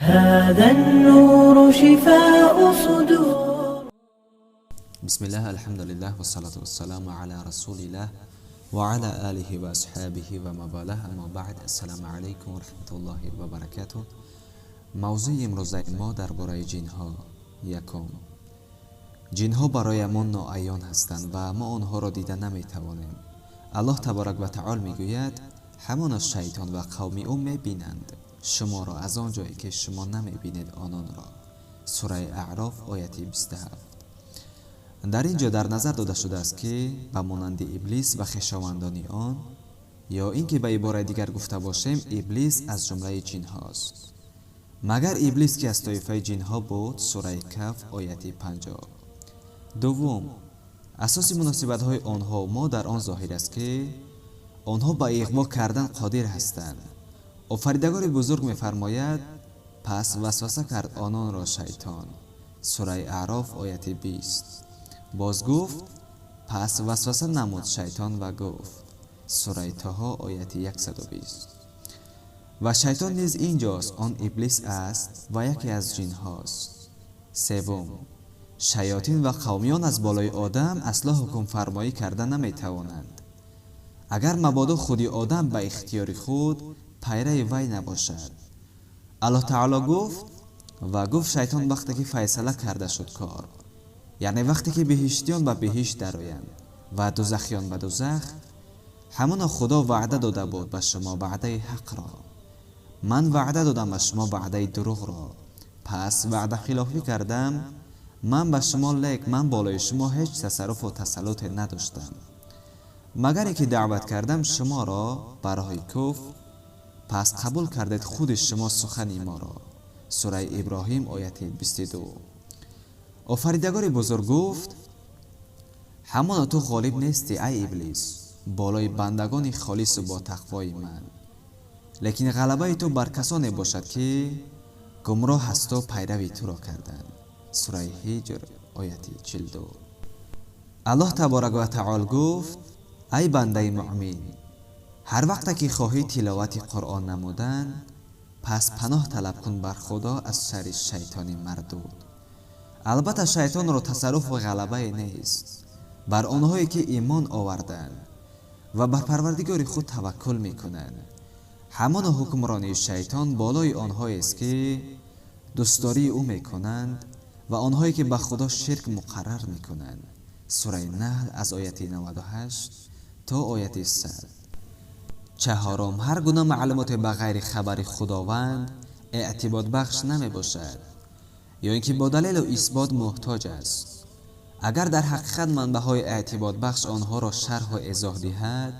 هذا النور شفاء صدور. Бисмиллаҳ, алҳамдулиллаҳ, вассалату вассаламу ала расулиллаҳ ва ала алиҳи ва асҳобиҳи ва мавалаҳ, аммо баъд. Ассалому алайкум ва раҳматуллоҳи ва баракатуҳ. Мавзӯи имрӯзаи мо дар бораи ҷинҳо. Якум, ҷинҳо барои мо ноаён ҳастанд ва мо онҳоро дида наметавонем. Аллоҳ таборак ва таол мегӯяд: ҳамоно шайтон ва қавми ӯ мебинанд шуморо аз он ҷое ки шумо намебинед ононро. Сураи Аъроф, ояти 27. Дар ин ҷо дар назар дода шудааст, ки ба монанди Иблис ва хешовандони он, ё ин ки ба ибораи дигар гуфта бошем, Иблис аз ҷумлаи ҷинҳост. Магар Иблис, ки аз тоифаи ҷинҳо буд. Сураи Каҳф, ояти 50. Дуввум, асоси муносибатҳои онҳо мо дар он зоҳир аст, ки онҳо ба иғво кардан қодир ҳастанд. Офаридагори бузург мефармояд: пас васваса кард ононро шайтон. Сураи Аъроф, ояти 20. Боз гуфт: пас васваса намуд шайтон ва гуфт. Сураи Тоҳо, ояти 120. Ва шайтон низ инҷост, он Иблис аст ва яке аз ҷинҳост. Севум, шаётин ва қавмиён аз болои одам асло ҳукмфармоӣ карда наметавонанд, агар мабодо худи одам ба ихтиёри худ пайрави вай набошад. Аллоҳ таоло гуфт: ва гуфт шайтон вақте ки файсала карда шуд кор, яъне вақте ки биҳиштиён ба биҳишт дароянд ва дузахиён ба дузах, ҳамоно Худо ваъда дода буд ба шумо ваъдаи ҳақро, ман ваъда додам ба шумо ваъдаи дурӯғро, пас ваъдахилофӣ кардам ман ба шумо, лек ман болои шумо ҳеҷ тасарруфу тасаллуте надоштам, магар ин ки даъват кардам шуморо ба роҳи куфр, пас қабул кардед худи шумо сухани моро. Сураи Иброҳим, ояти 22. Офаридагори бузург гуфт: ҳамоно ту ғолиб нестӣ, ай Иблис, болои бандагони холису ботақвои ман, лекин ғалабаи ту бар касоне бошад, ки гумроҳ ҳасту пайрави туро карданд. Сураи Ҳиҷр, ояти 42. Аллоҳ таборак ва таол гуфт: ай бандаи муъмин, ҳар вақте ки хоҳӣ тиловати Қуръон намудан, пас паноҳ талаб кун бар Худо аз шарри шайтони мардуд. Албатта, шайтонро тасарруфу ғалабае нест бар онҳое ки имон оварданд ва бар Парвардигори худ таваккул мекунанд. Ҳамоно ҳукмронии шайтон болои онҳоест, ки дӯстдории ӯ мекунанд ва онҳое ки ба Худо ширк муқаррар мекунанд. Сураи Наҳл, аз ояти 98 то ояти 100. Чаҳорум, ҳар гуна маълумоте ба ғайри хабари Худованд эътибодбахш намебошад ё ин ки бо далелу исбот муҳтоҷ аст. Агар дар ҳақиқат манбаъҳои эътибодбахш онҳоро шарҳу эзоҳ диҳад,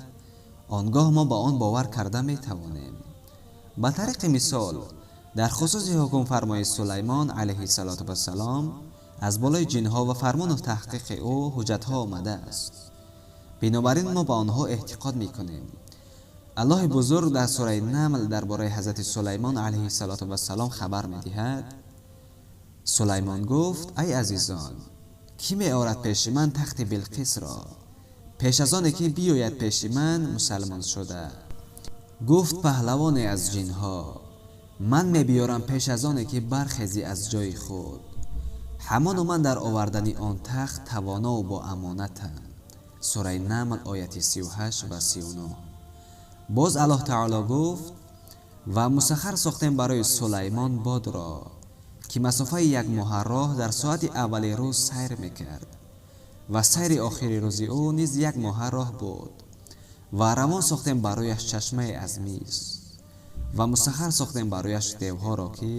он гоҳ мо ба он бовар карда метавонем. Ба тариқи мисол, дар хусуси ҳукмфармоии Сулаймон алайҳиссалоту вассалом аз болои ҷинҳо ва фармону таҳқиқи ӯ ҳуҷҷатҳо омадааст, бинобар ин мо ба онҳо эътиқод мекунем. Аллоҳи бузург дар сураи Намл дар бораи ҳазрати Сулаймон алайҳиссалоту вассалом хабар медиҳад: Сулаймон гуфт: ай азизон, кӣ меорад пеши ман тахти Билқисро пеш аз оне ки биёяд пеши ман мусалмон шуда? Гуфт паҳлавоне аз ҷинҳо: ман мебиёрам пеш аз оне ки бархезӣ аз ҷои худ. Ҳамоно ман дар овардани он тахт тавонову бо амонатам. Сураи Намл, ояти 38 ва 39. Боз Аллоҳ таоло гуфт: ва мусаххар сохтем барои Сулаймон бодро, ки масофаи як моҳа роҳ дар соати аввали рӯз сайр мекард ва сайри охири рӯзи ӯ низ як моҳа роҳ буд, ва равон сохтем барояш чашмае аз мис, ва мусаххар сохтем барояш девҳоро, ки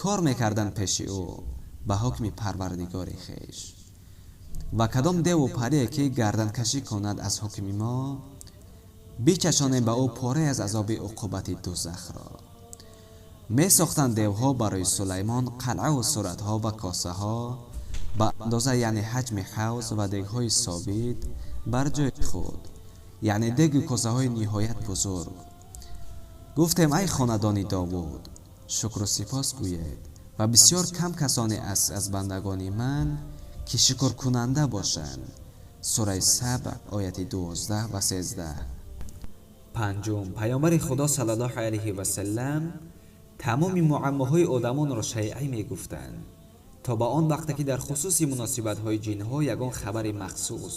кор мекарданд пеши ӯ ба ҳукми Парвардигори хеш. Ва кадом деву парие ки гарданкашӣ кунад аз ҳукми мо, бичашонем ба ӯ порае аз азоби уқубати дузахро. Месохтанд девҳо барои Сулаймон қалъаву суратҳо ва косаҳо ба андоза, яъне ҳаҷми ҳавз, ва дегҳои собит бар ҷои худ, яъне дегу косаҳои ниҳоят бузург. Гуфтем: ай хонадони Довуд, шукру сипос гӯед, ва бисёр кам касоне аст аз бандагони ман, ки шукркунанда бошанд. Сураи Сабъ, ояти 12 ва 13. Панҷум, паёмбари Худо саллаллоҳу алайҳи васаллам Тамоми муаммоҳои одамонро шайъӣ мегуфтанд, то ба он вақте ки дар хусуси муносибатҳои ҷинҳо ягон хабари махсус,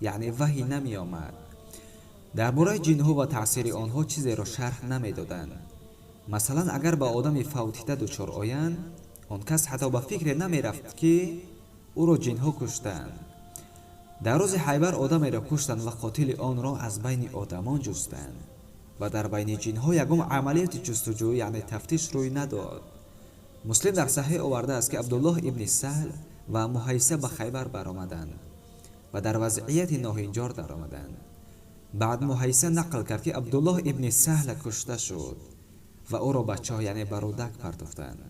яъне ваҳй намеомад. Дар бораи ҷинҳо ва таъсири онҳо чизеро шарҳ намедоданд. Масалан, агар ба одами фавтида дучор оянд, он кас ҳатто ба фикре намерафт, ки ӯро ҷинҳо куштанд. Дар рӯзи Ҳайбар одамеро куштанд ва қотили онро аз байни одамон ҷустанд ва дар байни ҷинҳо ягон амалиёти ҷустуҷӯ, яъне тафтиш, рӯй надод. Муслим дар саҳеҳ овардааст, ки Абдуллоҳ ибни Саҳл ва Муҳайса ба Хайбар баромаданд ва дар вазъияти ноҳинҷор даромаданд. Баъд Муҳайса нақл кард, ки Абдуллоҳ ибни Саҳл кушта шуд ва ӯро ба чоҳ, яъне ба рӯдак партофтанд.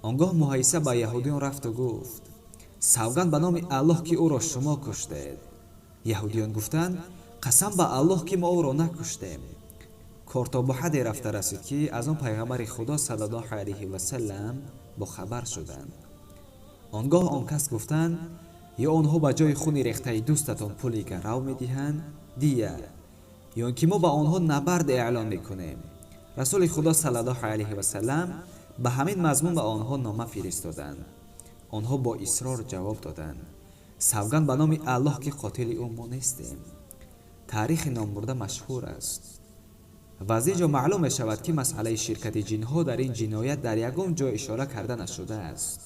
Он гоҳ Муҳайса ба яҳудиён рафту гуфт: савганд ба номи Аллоҳ, ки ӯро шумо куштед. Яҳудиён гуфтанд: қасам ба Аллоҳ, ки мо ӯро накуштем. Кор то ба ҳадде рафта расид, ки аз он пайғамбари Худо саллаллоҳу алайҳи васаллам бохабар шуданд. Он гоҳ он кас гуфтанд: ё онҳо ба ҷои хуни рехтаи дӯстатон пули гарав медиҳанд, дия, ё ин ки мо ба онҳо набард эълон мекунем. Расули Худо саллаллоҳу алайҳи васаллам ба ҳамин мазмун ба онҳо нома фиристоданд. Онҳо бо исрор ҷавоб доданд: савганд ба номи Аллоҳ, ки қотили ӯ мо нестем. Таърихи номбурда машҳур аст. Ва аз ин ҷо маълум мешавад, ки масъалаи ширкати ҷинҳо дар ин ҷиноят дар ягон ҷо ишора карда нашудааст.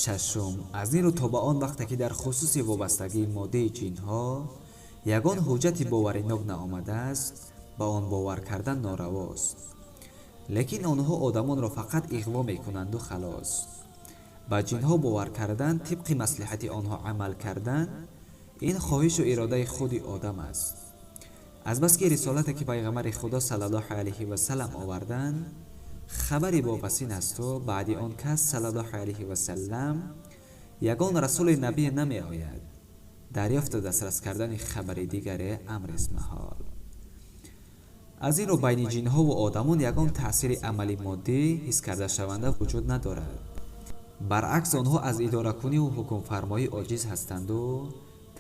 Шашум, аз ин рӯ то ба он вақте ки дар хусуси вобастагии моддии ҷинҳо ягон ҳуҷҷати боваринок наомадааст, ба он бовар кардан норавост. Лекин онҳо одамонро фақат иғво мекунанду халос. Ба ҷинҳо бовар кардан, тибқи маслиҳати онҳо амал кардан, ин хоҳишу иродаи худи одам аст. Азбаски рисолате ки пайғамбари Худо саллаллоҳу алайҳи васаллам оварданд, хабари бовасин асту баъди он кас саллаллоҳу алайҳи васаллам ягон расули набӣ намеояд. Дарёфту дастрас кардани хабари дигаре амрест маҳол. Аз ин рӯ байни ҷинҳову одамон ягон таъсири амали моддӣ ҳис кардашаванда вуҷуд надорад. Баръакс, онҳо аз идоракуниву ҳукмфармоӣ оҷиз ҳастанду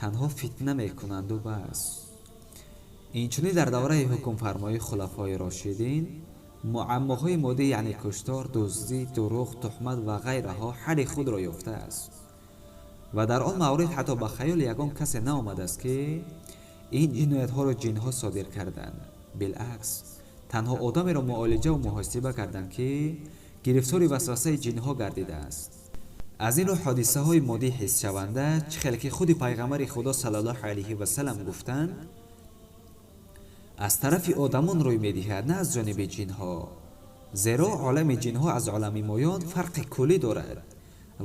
танҳо фитна мекунанду бас. Инчунин дар давраи ҳукмфармоии хулафои рошидин муаммоҳои моддӣ, яъне куштор, дуздӣ, дурӯғ, туҳмат ва ғайраҳо ҳалли худро ёфтааст ва дар он маврид ҳатто ба хаёли ягон касе наомадааст, ки ин ҷиноятҳоро ҷинҳо содир карданд. Билакс, танҳо одамеро муолиҷаву муҳосиба карданд, ки гирифтори васвасаи ҷинҳо гардидааст. Аз ин рӯ ҳодисаҳои моддӣ ҳиссшаванда, чӣ хеле ки худи пайғамбари Худо саллаллоҳу алайҳи васаллам гуфтанд, аз тарафи одамон рӯй медиҳад, на аз ҷониби ҷинҳо. Зеро олами ҷинҳо аз олами моён фарқи куллӣ дорад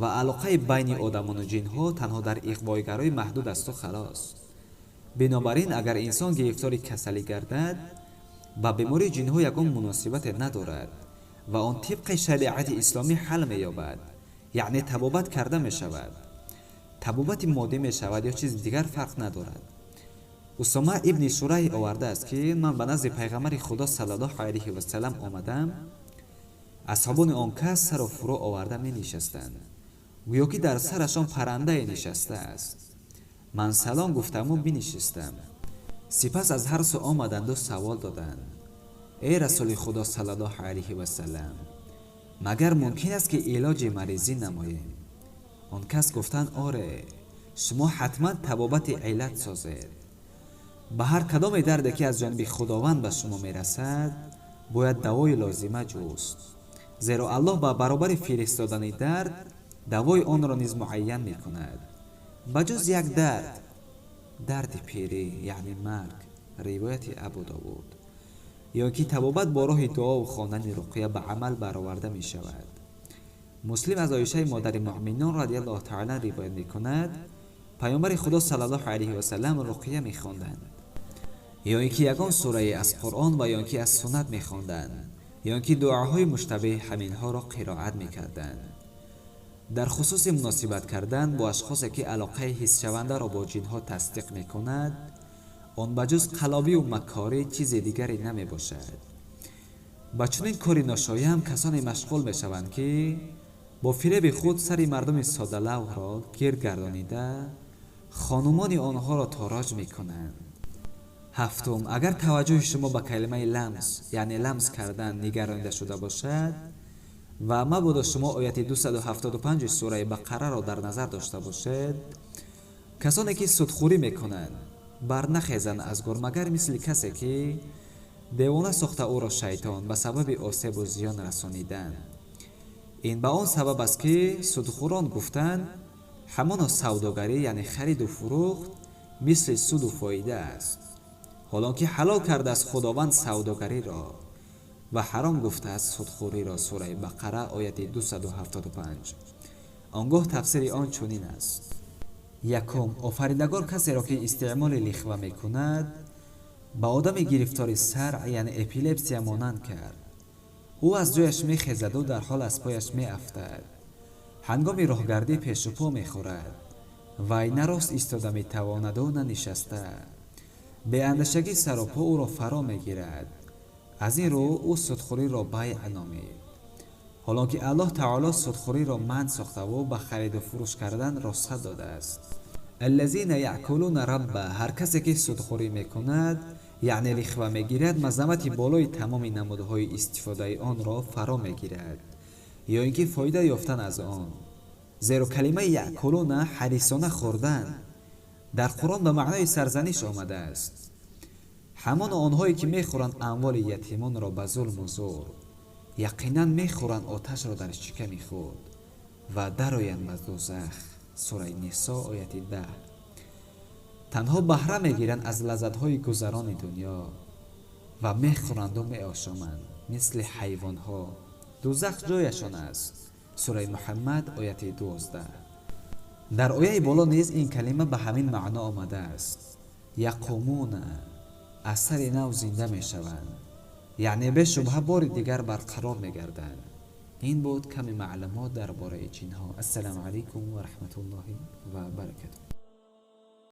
ва алоқаи байни одамону ҷинҳо танҳо дар иғвоигароӣ маҳдуд асту халос. Бинобар ин, агар инсон гирифтори касалӣ гардад, ба бемории ҷинҳо ягон муносибате надорад ва он тибқи шариати исломӣ ҳал меёбад, яъне табобат карда мешавад. Табобати моддӣ мешавад ё чизи дигар, фарқ надорад. Усома ибни Шурайҳ овардааст, ки ман ба назди пайғамбари Худо саллаллоҳу алайҳи васаллам омадам. Асҳобони он кас сару фурӯ оварда менишастанд, гӯё ки дар сарашон паррандае нишастааст. Ман салом гуфтаму бинишистам. Сипас аз ҳар сӯ омаданду савол доданд: эй расули Худо саллаллоҳу алайҳи васаллам, магар мумкин аст, ки илоҷи маризӣ намоем? Он кас гуфтанд: оре, шумо ҳатман табобати иллат созед. Ба ҳар кадоме дарде, ки аз ҷониби Худованд ба шумо мерасад, бояд давои лозима ҷуст, зеро Аллоҳ ба баробари фиристодани дард давои онро низ муайян мекунад, ба ҷуз як дард, дарди пирӣ, яъне марг. Ривояти Абу Довуд. Ё ки табобат бо роҳи дуову хондани руқия ба амал бароварда мешавад. Муслим аз Оишаи модари муъминон радиаллоҳу таала ривоят мекунад: паёмбари Худо саллаллоҳу алайҳи васаллам руқия мехонданд, ё ин ки ягон сурае аз Қуръон ва ё ин ки аз суннат мехонданд, ё ин ки дуоҳои муштабеҳи ҳаминҳоро қироат мекарданд. Дар хусуси муносибат кардан бо ашхосе, ки алоқаи ҳиссшавандаро бо ҷинҳо тасдиқ мекунад, он ба ҷуз қалобиву маккорӣ чизи дигаре намебошад. Ба чунин кори ношоям касоне машғул мешаванд, ки бо фиреби худ сари мардуми содалавҳро гирд гардонида, хонумони онҳоро тороҷ мекунанд. Ҳафтум, агар таваҷҷӯҳи шумо ба калимаи ламс, яъне ламс кардан, нигаронида шуда бошад ва мабодо шумо ояти 275 сураи Бақараро дар назар дошта бошед, касоне ки судхӯрӣ мекунанд барнахезанд аз гор, магар мисли касе ки девона сохта ӯро шайтон ба сабаби осебу зиён расонидан. Ин ба он сабаб аст, ки судхӯрон гуфтанд: ҳамоно савдогарӣ, яъне хариду фурӯхт, мисли суду фоида аст, ҳолон ки ҳалол кардааст Худованд савдогариро ва ҳаром гуфтааст судхӯриро. Сураи Бақара, ояти 275. Он гоҳ тафсири он чунин аст. Якум, Офаридагор касеро ки истеъмоли лихва мекунад, ба одами гирифтори саръ, яъне эпилепсия, монанд кард. Ӯ аз ҷояш мехезаду дар ҳол аз пояш меафтад. Ҳангоми роҳгардӣ пешу по мехӯрад. Вай на рост истода метавонаду на нишаста. Беандешагӣ сару по ӯро фаро мегирад. Аз ин рӯ ӯ судхӯриро байъ номид, ҳолон ки Аллоҳ таоло судхӯриро манъ сохтаву ба хариду фурӯш кардан рухсат додааст. Аллазина яъкулуна рабба. Ҳар касе ки судхӯрӣ мекунад, яъне лихва мегирад, мазамати болои тамоми намудҳои истифодаи онро фаро мегирад ё ин ки фоида ёфтан аз он, зеро калимаи яъкулуна, ҳарисона хӯрдан, дар Қуръон ба маънои сарзаниш омадааст. Ҳамоно онҳое ки мехӯранд амволи ятимонро ба зулму зӯр, яқинан мехӯранд оташро дар шиками худ ва дароянд ба дӯзах. Сураи Нисо, ояти 10. Танҳо баҳра мегиранд аз лаззатҳои гузарони дунё ва мехӯранду меошоманд мисли ҳайвонҳо. Дӯзах ҷояшон аст. Сураи Муҳаммад, ояти 12. Дар ояи боло низ ин калима ба ҳамин маъно омадааст. Яқумуна, аз сари нав зинда мешаванд, яъне бешубҳа бори дигар барқарор мегарданд. Ин буд каме маълумот дар бораи ҷинҳо. Ассалому алайкум ва раҳматуллоҳи ва баракатуҳ.